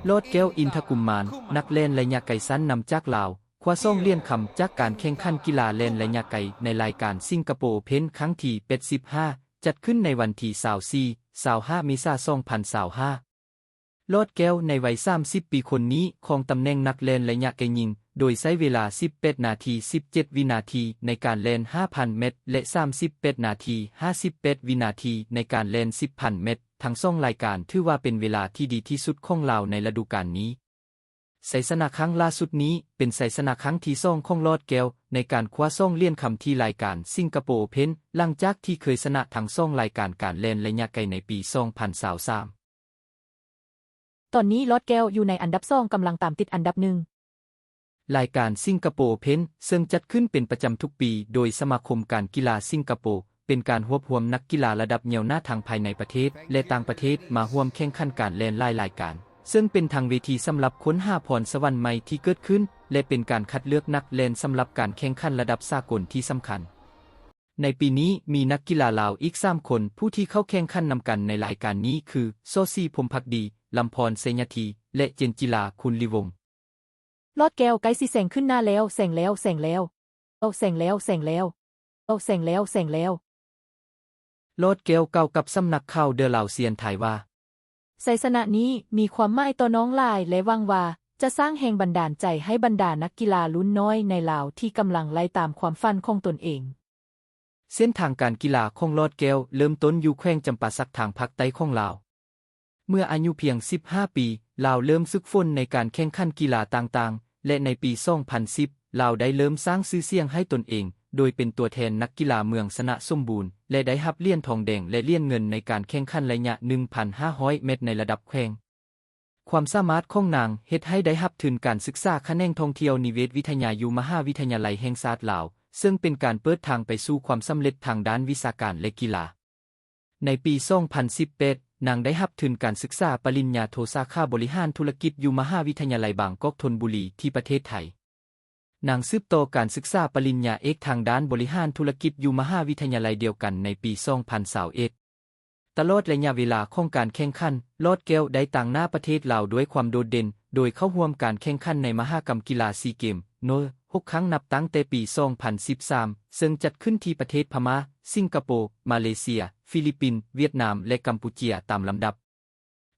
ລອດແກ້ວ ອິນທະກຸມມານ ນັກແລ່ນໄລຍະໄກຊັ້ນນຳຈາກລາວ ຄວ້າສອງຫຼຽນຄຳຈາກການແຂ່ງຂັນກິລາແລ່ນໄລຍະໄກໃນລາຍການສິງກະໂປໂອເພັນຄັ້ງທີແປດສິບຫ້າ ຈັດຂຶ້ນໃນວັນທີຊາວສີ່ ຊາວຫ້າ ເມສາ ສອງພັນຊາວຫ້າ. ລອດແກ້ວໃນໄວສາມສິບປີຄົນນີ້ ຄອງຕຳແໜ່ງນັກແລ່ນໄລຍະໄກຍິງ ໂດຍໃຊ້ເວລາສິບແປດນາທີ ສິບເຈັດວິນາທີໃນການແລ່ນຫ້າພັນແມັດ ແລະ ສາມສິບແປດນາທີ ຫ້າສິບແປດວິນາທີໃນການແລ່ນສິບພັນແມັດ. ທັງສອງລາຍການຖືວ່າເປັນເວລາທີ່ດີທີ່ສຸດຂອງລາວໃນລະດູການນີ້. ໄຊຊະນະຄັ້ງລ່າສຸດນີ້ເປັນໄຊຊະນະຄັ້ງທີສອງຂອງລອດແກ້ວໃນການຄວ້າສອງຫຼຽນຄຳທີ່ລາຍການສິງກະໂປໂອເພັນ ຫຼັງຈາກທີ່ເຄີຍຊະນະທັງສອງລາຍການການແລ່ນໄລຍະໄກໃນປີສອງພັນຊາວສາມ. ຕອນນີ້ລອດແກ້ວຢູ່ໃນອັນດັບສອງ ກຳລັງຕາມຕິດອັນດັບໜຶ່ງ. ລາຍການສິງກະໂປໂອເພັນ ເຊິ່ງຈັດຂຶ້ນເປັນປະຈຳທຸກປີໂດຍສະມາຄົມການກິລາສິງກະໂປ, ເປັນການຮວບຮວມນັກກິລາລະດັບແນວໜ້າທັງພາຍໃນປະເທດ ແລະ ຕ່າງປະເທດມາຮ່ວມແຂ່ງຂັນການແລ່ນຫຼາຍລາຍການ, ເຊິ່ງເປັນທັງເວທີສຳລັບຄົ້ນຫາພອນສະຫວັນໃໝ່ທີ່ເກີດຂຶ້ນ ແລະ ເປັນການຄັດເລືອກນັກແລ່ນສຳລັບການແຂ່ງຂັນລະດັບສາກົນທີ່ສຳຄັນ. ໃນປີນີ້ມີນັກກິລາລາວອີກສາມຄົນ ຜູ້ທີ່ເຂົ້າແຂ່ງຂັນນຳກັນໃນລາຍການນີ້ຄື ສໍ ສີພົມພັກດີ, ລຳພອນ ໄຊຍະທີ ແລະ ເຈນຈິລາ ຄູນລີວົງ. ລອດແກ້ວໃກ້ຊິແຊງຂຶ້ນໜ້າແລ້ວ ແຊງແລ້ວ ແຊງແລ້ວ ແຊງແລ້ວ ແຊງແລ້ວ ແຊງແລ້ວ ແຊງແລ້ວ. ລອດແກ້ວກ່າວກັບສຳນັກຂ່າວເດີລາວຊຽນໄທວ່າ ໄຊຊະນະນີ້ມີຄວາມໝາຍຕໍ່ນ້ອງຫຼາຍ ແລະ ຫວັງວ່າຈະສ້າງແຮງບັນດານໃຈໃຫ້ບັນດານັກກິລາລຸ້ນນ້ອຍໃນລາວທີ່ກຳລັງໄລ່ຕາມຄວາມຝັນຂອງຕົນເອງ. ເສັ້ນທາງການກິລາຂອງລອດແກ້ວເລີ່ມຕົ້ນຢູ່ແຂວງຈຳປາສັກທາງພາກໃຕ້ຂອງລາວ. ເມື່ອອາຍຸພຽງສິບຫ້າປີ, ລາວເລີ່ມຝຶກຝົນໃນການແຂ່ງຂັນກິລາຕ່າງໆ ແລະ ໃນປີສອງພັນສິບ ລາວໄດ້ເລີ່ມສ້າງຊື່ສຽງໃຫ້ຕົນເອງ ໂດຍເປັນຕົວແທນນັກກິລາເມືອງຊະນະສົມບູນ ແລະ ໄດ້ຮັບຫຼຽນທອງແດງ ແລະ ຫຼຽນເງິນໃນການແຂ່ງຂັນໄລຍະໜຶ່ງພັນຫ້າຮ້ອຍແມັດໃນລະດັບແຂວງ. ຄວາມສາມາດຂອງນາງເຮັດໃຫ້ໄດ້ຮັບທຶນການສຶກສາຂະແໜງທ່ອງທ່ຽວນິເວດວິທະຍາຢູ່ມະຫາວິທະຍາໄລແຫ່ງຊາດລາວ, ເຊິ່ງເປັນການເປີດທາງໄປສູ່ຄວາມສຳເລັດທາງດ້ານວິຊາການ ແລະ ກິລາ. ໃນປີສອງພັນສິບແປດ ນາງໄດ້ຮັບທຶນການສຶກສາປະລິນຍາໂທສາຂາບໍລິຫານທຸລະກິດຢູ່ມະຫາວິທະຍາໄລບາງກອກ ທົນບູລີ ທີ່ປະເທດໄທ. ນາງສືບຕໍ່ການສຶກສາປະລິນຍາເອກທາງດ້ານບໍລິຫານທຸລະກິດຢູ່ມະຫາວິທະຍາໄລດຽວກັນໃນປີສອງພັນຊາວເອັດ. ຕະຫຼອດໄລຍະເວລາຂອງການແຂ່ງຂັນ, ລອດແກ້ວໄດ້ຕາງໜ້າປະເທດລາວດ້ວຍຄວາມໂດດເດັ່ນ, ໂດຍເຂົ້າຮ່ວມການແຂ່ງຂັນໃນມະຫະກຳກິລາຊີເກມ ໂນ ຫົກຄັ້ງ ນັບຕັ້ງແຕ່ປີສອງພັນສິບສາມ ເຊິ່ງຈັດຂຶ້ນທີ່ປະເທດພະມ້າ, ສິງກະໂປ, ມາເລເຊຍ, ຟີລິບປິນ, ຫວຽດນາມ ແລະ ກຳປູເຈຍຕາມລຳດັບ.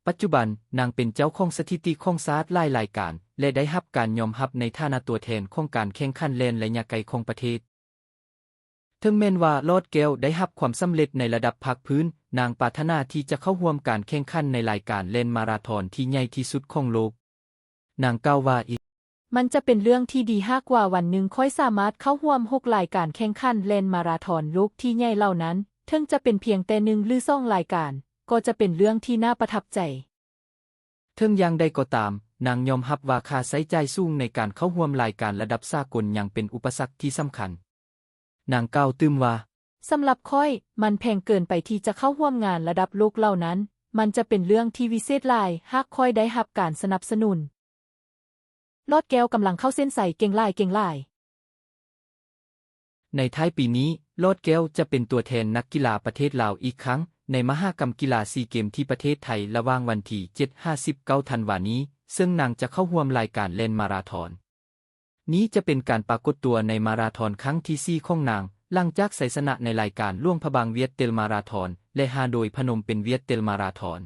ປັດຈຸບັນ, ນາງເປັນເຈົ້າຂອງສະຖິຕິຂອງຊາດຫຼາຍລາຍການ ແລະ ໄດ້ຮັບການຍອມຮັບໃນຖານະຕົວແທນຂອງການແຂ່ງຂັນແລ່ນໄລຍະໄກຂອງປະເທດ. ເຖິງແມ່ນວ່າລອດແກ້ວໄດ້ຮັບຄວາມສຳເລັດໃນລະດັບພາກພື້ນ, ນາງປາດຖະໜາທີ່ຈະເຂົ້າຮ່ວມການແຂ່ງຂັນໃນລາຍການແລ່ນມາລາທອນທີ່ໃຫຍ່ທີ່ສຸດຂອງໂລກ. ນາງກ່າວວ່າອີກ, ມັນຈະເປັນເລື່ອງທີ່ດີຫາກວ່າວັນໜຶ່ງຂ້ອຍສາມາດເຂົ້າຮ່ວມຫົກລາຍການແຂ່ງຂັນແລ່ນມາລາທອນໂລກທີ່ໃຫຍ່ເຫຼົ່ານັ້ນ, ເຖິງຈະເປັນພຽງແຕ່ໜຶ່ງ ຫຼື ສອງລາຍການ, ກໍຈະເປັນເລື່ອງທີ່ໜ້າປະທັບໃຈ. ເຖິງຢ່າງໃດກໍຕາມ, ນາງຍອມຮັບວ່າຄ່າໃຊ້ຈ່າຍສູງໃນການເຂົ້າຮ່ວມລາຍການລະດັບສາກົນຍັງເປັນອຸປະສັກທີ່ສຳຄັນ. ນາງກ່າວຕື່ມວ່າ, ສຳລັບຂ້ອຍ, ມັນແພງເກີນໄປທີ່ຈະເຂົ້າຮ່ວມງານລະດັບໂລກເຫຼົ່ານັ້ນ. ມັນຈະເປັນເລື່ອງທີ່ວິເສດຫຼາຍ ຫາກຂ້ອຍໄດ້ຮັບການສະໜັບສະໜູນ. ລອດແກ້ວກຳລັງເຂົ້າເສັ້ນໄຊເກັ່ງຫຼາຍ, ເກັ່ງຫຼາຍ. ໃນທ້າຍປີນີ້, ລອດແກ້ວຈະເປັນຕົວແທນນັກກິລາປະເທດລາວອີກຄັ້ງ ໃນມະຫະກຳກິລາຊີເກມທີ່ປະເທດໄທ ລະຫວ່າງວັນທີເຈັດຫາສິບເກົ້າທັນວານີ້, ເຊິ່ງນາງຈະເຂົ້າຮ່ວມລາຍການແລ່ນມາລາທອນ. ນີ້ຈະເປັນການປາກົດຕົວໃນມາລາທອນຄັ້ງທີສີ່ຂອງນາງ, ຫຼັງຈາກໄຊຊະນະໃນລາຍການຫຼວງພະບາງວຽດເຕັລມາລາທອນ ແລະ ຮາໂດຍພະນົມເປັນວຽດເຕັລມາລາທອນ.